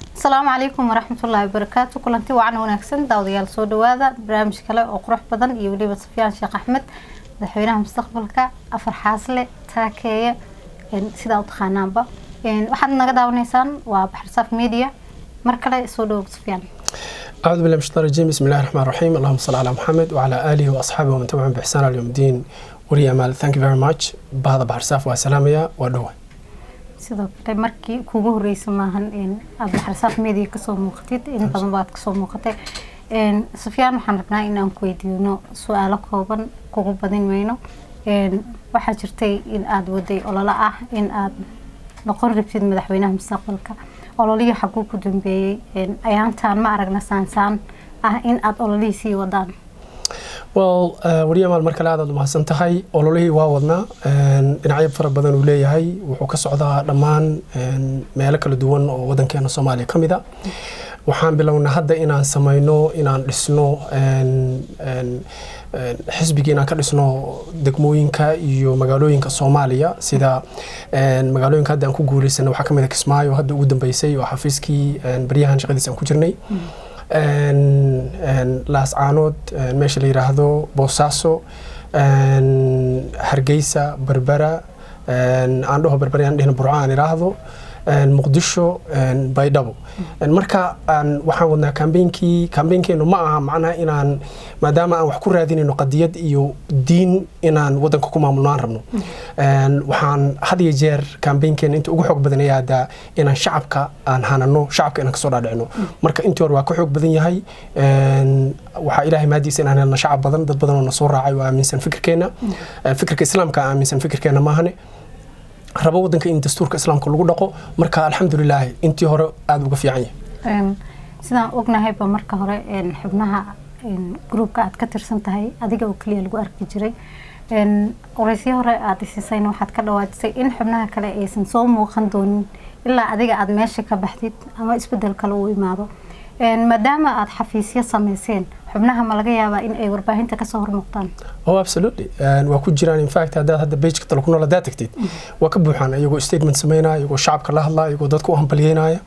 Asalaamu calaykum waraxmatullaahi wabarakaatu. Kulanti wacan wanaagsan, daawadayaal, soo dhawaada barnaamij kale oo qurux badan iyo weliba Sufyaan Sheekh Axmed, madaxweynaha mustaqbalka, afar xaasle, taakeeye, sidaa u taqaanaanba. Waxaad naga daawanaysaan waa Baxarsaaf Media. Mar kale soo dhawow, Sufyaan. أعوذ بالله من الشيطان الرجيم، بسم الله الرحمن الرحيم، اللهم صل على محمد وعلى آله وأصحابه ومن تبعهم بإحسان إلى يوم الدين. Wariye Amaal, thank you very much. Bahda Baxarsaaf waa salaamaya, waa dhowa. Sidoo kale markii kugu horeysa maahan aada Baxarsaaf Media kasoo muuqatid, in badan baad kasoo muuqatay. Sufyaan, waxaan rabnaa in aan ku weydiino su-aalo kooban, kugu badin mayno. Waxaa jirtay in aada waday ololo ah in aad noqon rabtid madaxweynaha mustaqbalka. Ololihii xaguu ku dambeeyey? Ayaantaan ma aragna saansaan ah in aada ololihii sii wadaan. Well, wariye Amaal, mar kale aad aad umahadsan tahay. Ololihii waa wadnaa, dhinacyo fara badan uu leeyahay. Wuxuu ka socdaa dhammaan meelo kala duwan oo wadankeena Soomaaliya ka mid a. Waxaan bilownaa hadda inaan samayno, inaan dhisno xisbigii, inaan ka dhisno degmooyinka iyo magaalooyinka Soomaaliya. Sida magaalooyinka hadda aan ku guuleysanay waxaa kamid a Kismaayo, hadda ugu dambeysay oo xafiiskii baryahan shaqadiisa aan ku jirnay, Laascaanood, meesha la yiraahdo Boosaaso, Hargeysa, Berbera, aan dhaho Berbera, aan dhihna Burco, aan iraahdo Muqdisho, Baydhabo. Marka waxaan wadnaa campaignkii. Campaignkeenu ma aha macnaha inaan, maadaama aan wax ku raadinayno qadiyad iyo diin, inaan wadanka ku maamulno aan rabno. Waxaan had iyo jeer campaignkeena inta ugu xoog badan ayaa daa inaan shacabka aan hanano, shacabka inaan kasoo dhaadhicino. Marka intii hore waa ka xoog badan yahay. Waxaa Ilaahay mahadiisa inaan helno shacab badan, dad badan oo na soo raacay oo aaminsan fikirkeena, fikirka Islaamka aaminsan, fikirkeena maahane, rabo wadanka in dastuurka Islaamka lagu dhaqo. Marka alxamdulilaahi, intii hore aada uga fiican yahay. Sidaan ognahayba, marka hore xubnaha groupka aad ka tirsan tahay adiga oo keliya lagu arki jiray. Wareysyo hore aada isiisayna waxaad ka dhawaajisay in xubnaha kale aysan soo muuqan doonin ilaa adiga aada meesha ka baxdid ama isbedel kale uu imaado. Maadaama aada xafiisyo sameyseen, xubnaha ma laga yaabaa in ay warbaahinta kasoo hormuuqdaan? Oh, absolutely, waa ku jiraan. In fact, haddaad hadda pageka Talo ku Nool haddaad tagtid, waa ka buuxaan, iyagoo statement sameynaya, iyagoo shacabka la hadlaya, iyagoo dadka u hambalyeynaya,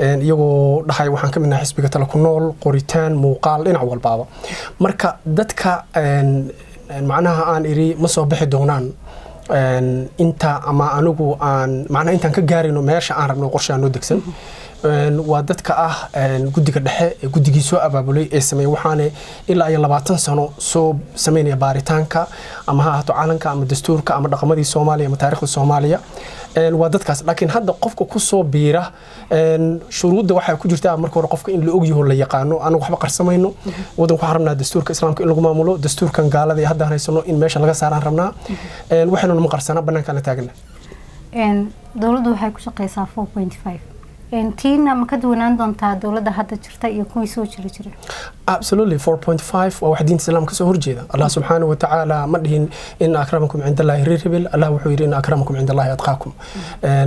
iyagoo dhahaya waxaan ka mid nahay xisbiga Talo ku Nool, qoritaan, muuqaal, dhinac walbaaba. Marka dadka macnaha aan iri ma soo bixi doonaan inta ama anigu aan macnaha intaan ka gaarayno meesha aan rabno, qorshe aan noo degsan, waa dadka ah guddiga dhexe ee guddigii soo abaabulay ee sameeyey. Waxaane ilaa iyo 20 sano soo sameynaya baaritaanka, ama ha ahaato calanka ama dastuurka ama dhaqamadii Soomaaliya ama taariikhda Soomaaliya, waa dadkaas. Laakiin hadda qofka ku soo biira, shuruudda waxaa ku jirta marka hore qofka in la ogyaho, la yaqaano. Anagu waxba qarsamayno. Waddanka waxaan rabnaa dastuurka Islaamka in lagu maamulo. Dastuurkan gaalada ee haddaan haysano in meesha laga saaraan rabnaa. Waxaynu nama qarsana, banaankaan la taagana. Dowladdu waxay ku shaqeysaa 4.5. Tiina ma ka duwanaan doontaa dowladda hadda jirta iyo kuwii soo jiri jiray? Absolutely, 4.5 waa wax diinta Islaamka kasoo horjeeda. Allah subxaanahu wa tacaala ma dhihin "in akramakum cinda Allahi reer hebel". Allah wuxuu yidhi "in akramakum cinda Allahi atqaakum".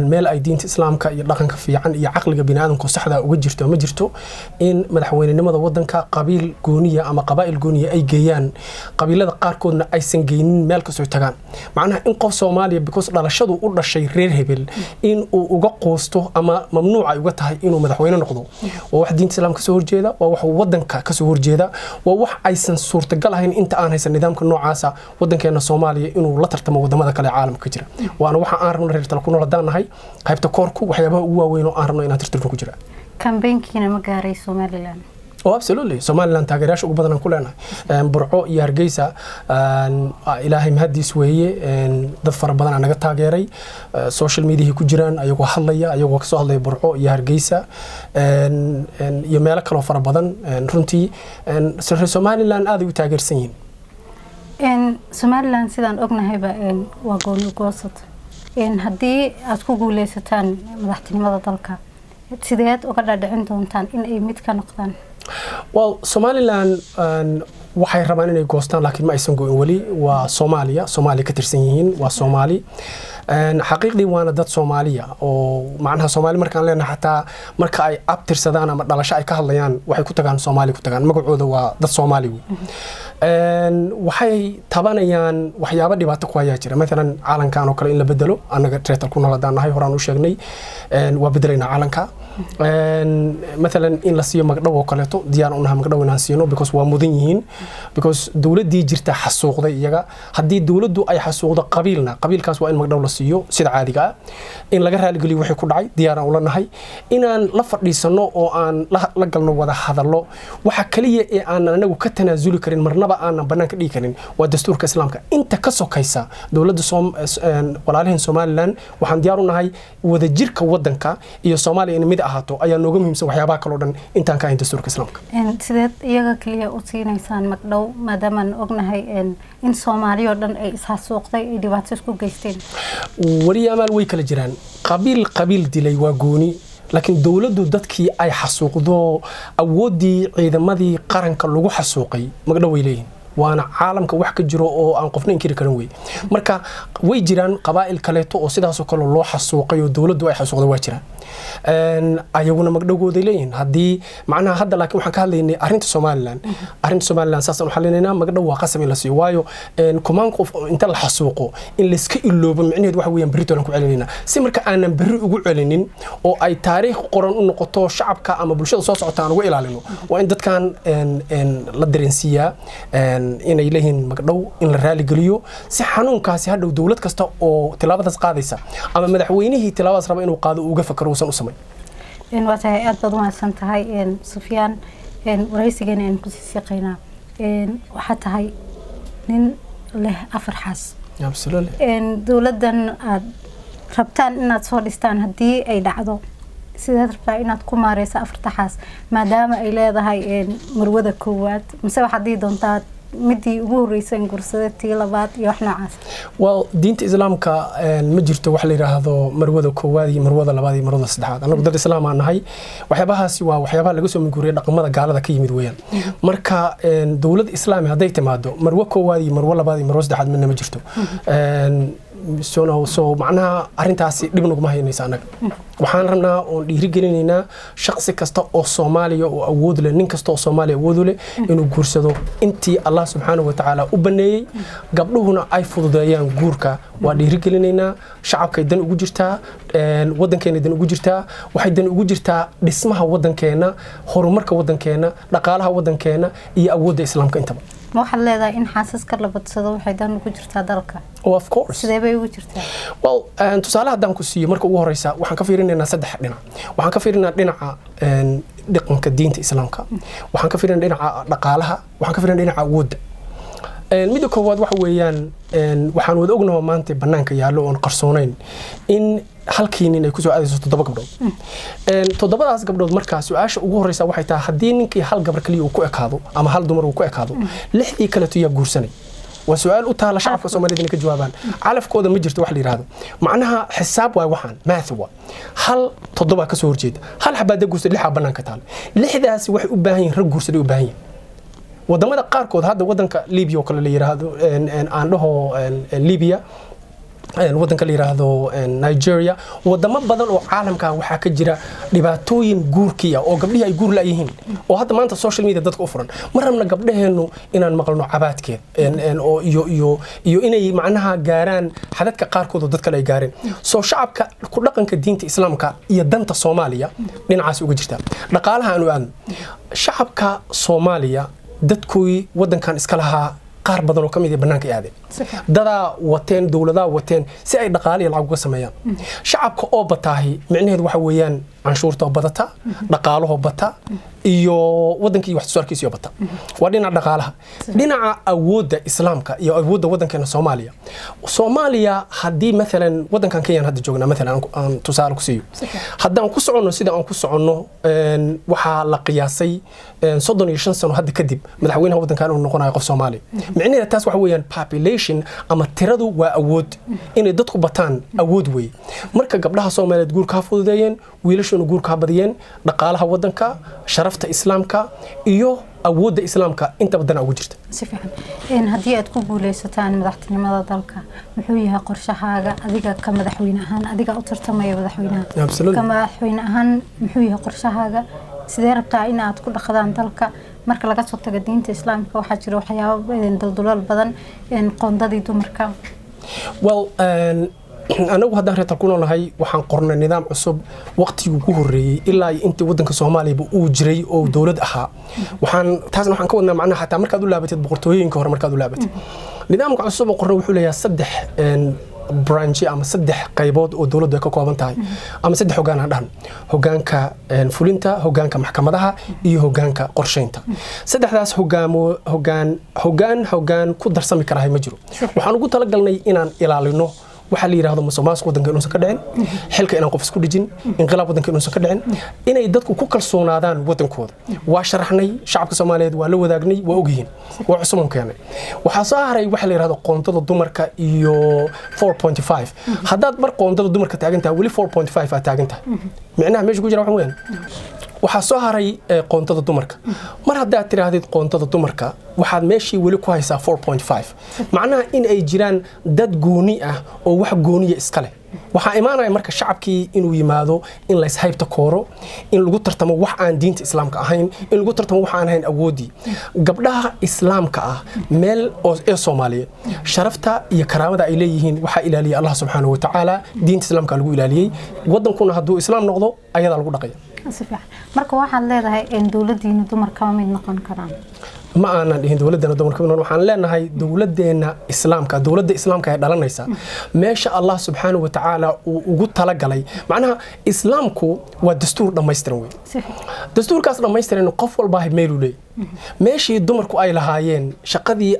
Meel ay diinta Islaamka iyo dhaqanka fiican iyo caqliga biniaadamka saxda uga jirto ma jirto in madaxweynenimada wadanka qabiil gooniya ama qabaa'il gooniya ay geeyaan, qabiilada qaarkoodna aysan geynin meel kastoo tagaan. Macnaha in qof Soomaaliya, because dhalashadu u dhashay reer hebel, in uu uga quusto ama mamnuuc ay uga tahay inuu madaxweyne noqdo, waa wax diinta Islaamka kasoo horjeeda, waa wax wadanka kasoo horjeeda, waa wax aysan suurtagal ahayn inta aan haysan nidaamka noocaasa wadankeena Soomaaliya inuu la tartamo wadamada kale ee caalamka ka jira. Waana waxa aan rabno reer Tala ku Nool haddaan nahay. Qaybta koorku waxyaabaha ugu waaweyn oo aan rabno inaan tirtirno ku jira. Campaignkiina ma gaaray Somaliland? Oh, absolutely. Somaliland taageerayaasha ugu badan aan ku leenahay Burco iyo Hargeysa. Ilaahay mahadiis weeye, dad fara badan aa naga taageeray. Social mediahay ku jiraan ayagoo hadlaya, ayagoo kasoo hadlaya Burco iyo Hargeysa iyo meelo kaloo fara badan. Runtii reer Somaliland aad ay u taageersan yihiin. Somaliland sidaan ognahayba waa gooni goosad. Haddii aad ku guuleysataan madaxtinimada dalka, sideed uga dhaadhicin doontaan in ay mid ka noqdaan? Well, Somaliland waxay rabaan inay goostaan, laakiin ma aysan go'in weli. Waa Soomaaliya, Soomaaliya ka tirsan yihiin, waa Soomaali xaqiiqdii, waana dad Soomaaliya oo macnaha Soomaali markaan leenahay, xataa marka ay abtirsadaan ama dhalasho ay ka hadlayaan, waxay ku tagaan Soomaali, ku tagaan magacooda, waa dad Soomaali wey. Waxay tabanayaan waxyaabo dhibaato ku hayaa jira, maalan calankan oo kale in la bedelo. Annaga reer Talo ku Nool haddaan nahay, horaan u sheegnay, waa bedelaynaa calanka. Mathalan, in la siiyo magdhow oo kaleeto, diyaar u nahay magdhow inaan siino, because waa mudan yihiin, because dowladdii jirta xasuuqday iyaga. Haddii dowladdu ay xasuuqdo qabiilna, qabiilkaas waa in magdhow la siiyo. Sida caadiga ah, in laga raaligeliyo wixii ku dhacay diyaaraan ula nahay, inaan la fadhiisano oo aan la galno wada hadallo. Waxa kaliya ee aanan anagu ka tanaasuli karin, marnaba aanan bannaanka dhigi karin, waa dastuurka Islaamka. Inta ka sokaysa, dowladda walaalaheen Somaliland waxaan diyaar u nahay wadajirka wadanka iyo Soomaaliya in mid ahaato ayaa nooga muhiimsan waxyaabaha kaloo dhan intaan ka ahayn dastuurka Islaamka. Sideed iyaga kaliya u siinaysaan magdhow, maadaamaan ognahay in Soomaaliya oo dhan ay ishasuuqday, ay dhibaato isku geysteen? Weli amaal way kala jiraan. Qabiil qabiil dilay waa gooni, laakiin dowladdu dadkii ay xasuuqdo, awooddii ciidamadii qaranka lagu xasuuqay, magdhow way leeyihin, waana caalamka wax ka jiro oo aan qofna inkiri karin wey. Marka way jiraan qabaa'il kaleeto oo sidaasoo kale loo xasuuqay oo dowladdu ay xasuuqday, waa jiraan, ayaguna magdhowgooday leeyihiin haddii macnaha hadda. Laakiin waxaan ka hadlaynay arrinta Somaliland. Arrinta Somaliland saasaan u xalinaynaa. Magdhow waa qasab in la siiyo, waayo kumaan qof inta la xasuuqo in layska iloobo micnaheedu waxa weeyaan berrito aan ku celinaynaa. Si marka aanan berri ugu celinin oo ay taariikh qoran u noqoto shacabka ama bulshada soo socota aan uga ilaalino, waa in dadkan la dareensiiyaa inay leeyihiin magdhow, in la raaligeliyo, si xanuunkaasi hadhow dowlad kasta oo tilaabadaas qaadaysa ama madaxweynihii tilaabadaas raba inuu qaado uu uga fakaro, uusan u samayn. Waa tahay, aad baad umahadsan tahay, Sufyaan. Waraysigeena aynu kusii siqaynaa. Waxaa tahay nin leh afar xaas. Dowladdan aad rabtaan inaad soo dhistaan, haddii ay dhacdo, sideed rabtaa inaad ku maareyso afarta xaas, maadaama ay leedahay marwada koowaad, mise waxaad dhihi doontaa midii ugu horreysay guursada, tii labaad iyo wax noocaas? Well, diinta Islaamka ma jirto wax la yidhaahdo marwada koowaad iyo marwada labaad iyo marwada saddexaad. Annagu dad Islaam aan nahay. Waxyaabahaasi waa waxyaabaha laga soo minguuriyay dhaqamada gaalada ka yimid weeyaan. Marka dowlad Islaami hadday timaado, marwo koowaad iyo marwo labaad iyo marwo saddexaad midna ma jirto. So macnaha arrintaasi dhib naguma haynaysa. Annaga waxaan rabnaa oon dhiirigelinaynaa shaqsi kasta oo Soomaaliya oo awood leh, nin kasta oo Soomaaliya awood u leh, inuu guursado intii Allah subxaanahu watacaala u baneeyey, gabdhuhuna ay fududeeyaan guurka. Waa dhiirigelinaynaa. Shacabkay dan ugu jirtaa, waddankeena dan ugu jirtaa, waxay dan ugu jirtaa dhismaha waddankeena, horumarka waddankeena, dhaqaalaha waddankeena iyo awoodda Islaamka intaba. Ma waxaad leedahay in xaasaska la badsado waxay dan ugu jirtaa dalka? Oh, of course. Sidee bay ugu jirtaa? Well, tusaale haddaan ku siiyo, marka ugu horeysa waxaan ka fiirinaynaa saddex dhinac. Waxaan ka fiirinaynaa dhinaca dhaqanka diinta Islaamka, waxaan ka fiirinaynaa dhinaca dhaqaalaha, waxaan ka fiirinaynaa dhinaca awoodda. Midda koowaad waxa weeyaan, waxaan wada ognahay maanta bannaanka yaallo oon qarsoonayn in halkii nin ay kusoo aadayso toddoba gabdhood. Toddobadaas gabdhood, markaa su-aasha ugu horeysa waxay tahay, haddii ninkii hal gabar kaliya uu ku ekaado ama hal dumar uu ku ekaado, lixdii kaleeto yaa guursanay? Waa su-aal u taala shacabka Soomaalida inay ka jawaabaan. Calafkooda ma jirto wax la yidhaahdo. Macnaha xisaab waay, waxaan math waa hal toddobaa kasoo horjeeda. Hal xabaada guursa, lixaa bannaanka taala. Lixdaasi waxay u baahan yihiin rag guursaday u baahan yihin. Wadamada qaarkood, hadda wadanka Libiya oo kale la yiraahdo, aan dhaho Libiya, wadanka la yiraahdo Nigeria, wadamo badan oo caalamka waxaa ka jira dhibaatooyin guurkii ah oo gabdhihii ay guur la'yihiin, oo hadda maanta social media dadka u furan. Ma rabna gabdhaheennu inaan maqalno cabaadkeed oo iyo inay macnaha gaaraan xadadka qaarkood oo dad kale ay gaareen. Soo shacabka ku dhaqanka diinta Islaamka iyo danta Soomaaliya dhinacaas uga jirta. Dhaqaalaha aanu aadno. Shacabka Soomaaliya, dadkuwii wadankan iska lahaa qaar badan oo ka mid ah bannaanka ay aadeen, dadaa wateen, dowladaa wateen, si ay dhaqaale iyo lacag uga sameeyaan. Shacabka oo bataahi micnaheedu waxa weeyaan canshuurta oo badata, dhaqaalahoo bata, iyo wadankii iyo wax soo saarkiisa oo bata. Waa dhinaca dhaqaalaha. Dhinaca awoodda Islaamka iyo awoodda wadankeena Soomaaliya, Soomaaliya haddii maalan wadankan Kenya hadda joognaa, maalan aan tusaale ku siiyo, haddaan ku soconno sida aan ku soconno, waxaa la qiyaasay 35 sano hadda kadib madaxweynaha wadankan inuu noqonayo qof Soomaali. Micnaheeda taas waxa weeyaan population ama tiradu waa awood. Inay dadku bataan awood weeye. Marka gabdhaha Soomaaliyeed guurka ha fududeeyeen, wiilashuna guurka ha badiyeen. Dhaqaalaha wadanka, sharafta Islaamka iyo awoodda Islaamka intaba dana ugu jirta. Si fiican. Haddii aad ku guuleysataan madaxtinimada dalka, muxuu yahay qorshahaaga adiga ka madaxweyne ahaan? Adiga u tartamaya madaxweynaha, ka madaxweyne ahaan muxuu yahay qorshahaaga? Sidee rabtaa in aad ku dhaqdaan dalka? Marka laga soo tago diinta Islaamka, waxaa jira waxyaabo daldalool badan, qoondadii dumarka. Well, Anagu haddaan reer ku noolnahay, waxaan qornay nidaam cusub waqtigii ugu horreeyey ilaa iyo intii waddanka Soomaaliyaba uu jiray oo dowlad ahaa. Waxaan taasna waxaan ka wadnaa, macnaha, xataa markaad u laabatid boqortooyooyinka hore, markaad u laabatid nidaamka cusub oo qornay, wuxuu leeyahay saddex branch ama saddex qaybood oo dowladdu ay ka kooban tahay, ama saddex hoggaan aan dhahno: hoggaanka fulinta, hoggaanka maxkamadaha iyo hoggaanka qorsheynta. Saddexdaas hoggaamo, hoggaan hoggaan hoggaan ku darsami karahay ma jiro. Waxaan ugu talagalnay inaan ilaalino waxaa la yidhahdo musuqmaasuq waddanka inuusan ka dhicin, xilka inaan qof isku dhijin, inqilaab waddanka inuusan ka dhicin, inay dadku ku kalsoonaadaan waddankooda. Waa sharaxnay shacabka Soomaaliyeed, waa la wadaagnay, waa ogyihiin, waa cusubon keenay. Waxaa soo haray waxa la yidhahdo qoontada dumarka iyo 4.5. Haddaad mar qoontada dumarka taagan tahay, weli 4.5 aad taagan tahay. Micnaha meesha ku jira waxa weeyaan, waxaa soo haray qoontada dumarka. Mar haddaad tidhaahdid qoontada dumarka, waxaad meeshii weli ku haysaa 4.5, macnaha in ay jiraan dad gooni ah oo wax gooniya iska leh. Waxaa imaanaya marka shacabkii inuu yimaado in layshaybta kooro, in lagu tartamo wax aan diinta Islaamka ahayn, in lagu tartamo wax aan ahayn awooddii gabdhaha Islaamka ah meel oo ee Soomaaliyeed. Sharafta iyo karaamada ay leeyihiin waxaa ilaaliyay Allah subxaanahu wa tacaala, diinta Islaamka lagu ilaaliyey. Waddankuna hadduu Islaam noqdo, ayadaa lagu dhaqaya. Si fiican. Marka waxaad leedahay in dowladiina dumar kama mid noqon karaan? Ma aanan dhihin dowladdeena dumarka mid, waxaan leenahay dowladdeena Islaamka, dowladda Islaamka ee dhalanaysa meesha Allah subxaanahu wa tacaala uu ugu talagalay. Macnaha, Islaamku waa dastuur dhammaystiran wey. Si fiican. Dastuurkaas dhammaystiran qof walbaa meeluu leeyahy. Meeshii dumarku ay lahaayeen shaqadii,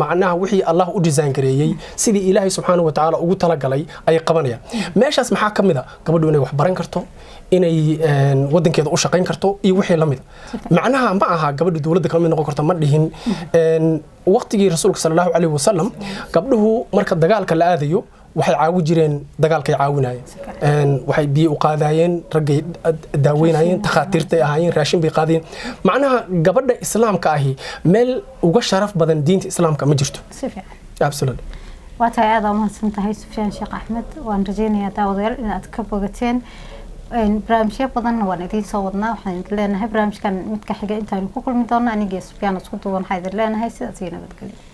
macnaha wixii Allah u design gareeyey, sidii Ilaahay subxaanahu wa tacaala ugu talagalay ayay qabanayaan. Meeshaas maxaa ka mid a? Gabadhu inay wax baran karto, inay wadankeeda u shaqayn karto iyo wixii la mid a. Macnaha ma aha gabadhu dowladda kama mid noqon karto, ma dhihin. Waqtigii Rasuulka sala Allahu calayhi wasalam, gabdhuhu marka dagaalka la aadayo waxay caawi jireen, dagaalkay caawinayeen, waxay biyo u qaadayeen raggay, daaweynayeen, takhaatiirtay ahaayeen, raashin bay qaadayeen. Macnaha, gabadha Islaamka ahi meel uga sharaf badan diinta Islaamka ma jirto. Si fiican. Absolutely. Waa tahay, aada umahadsan tahay, Sufyaan Sheekh Axmed. Waan rajeynayaa, daawadayaal, inaad ka bogateen. Barnaamijyo badanna waan idiin soo wadnaa. Waxaan idin leenahay, barnaamijkan midka xiga intaanu ku kulmi doona, anigii Sufyaan isku duuban waxaa idin leenahay sidaas iyo nabadgelyo.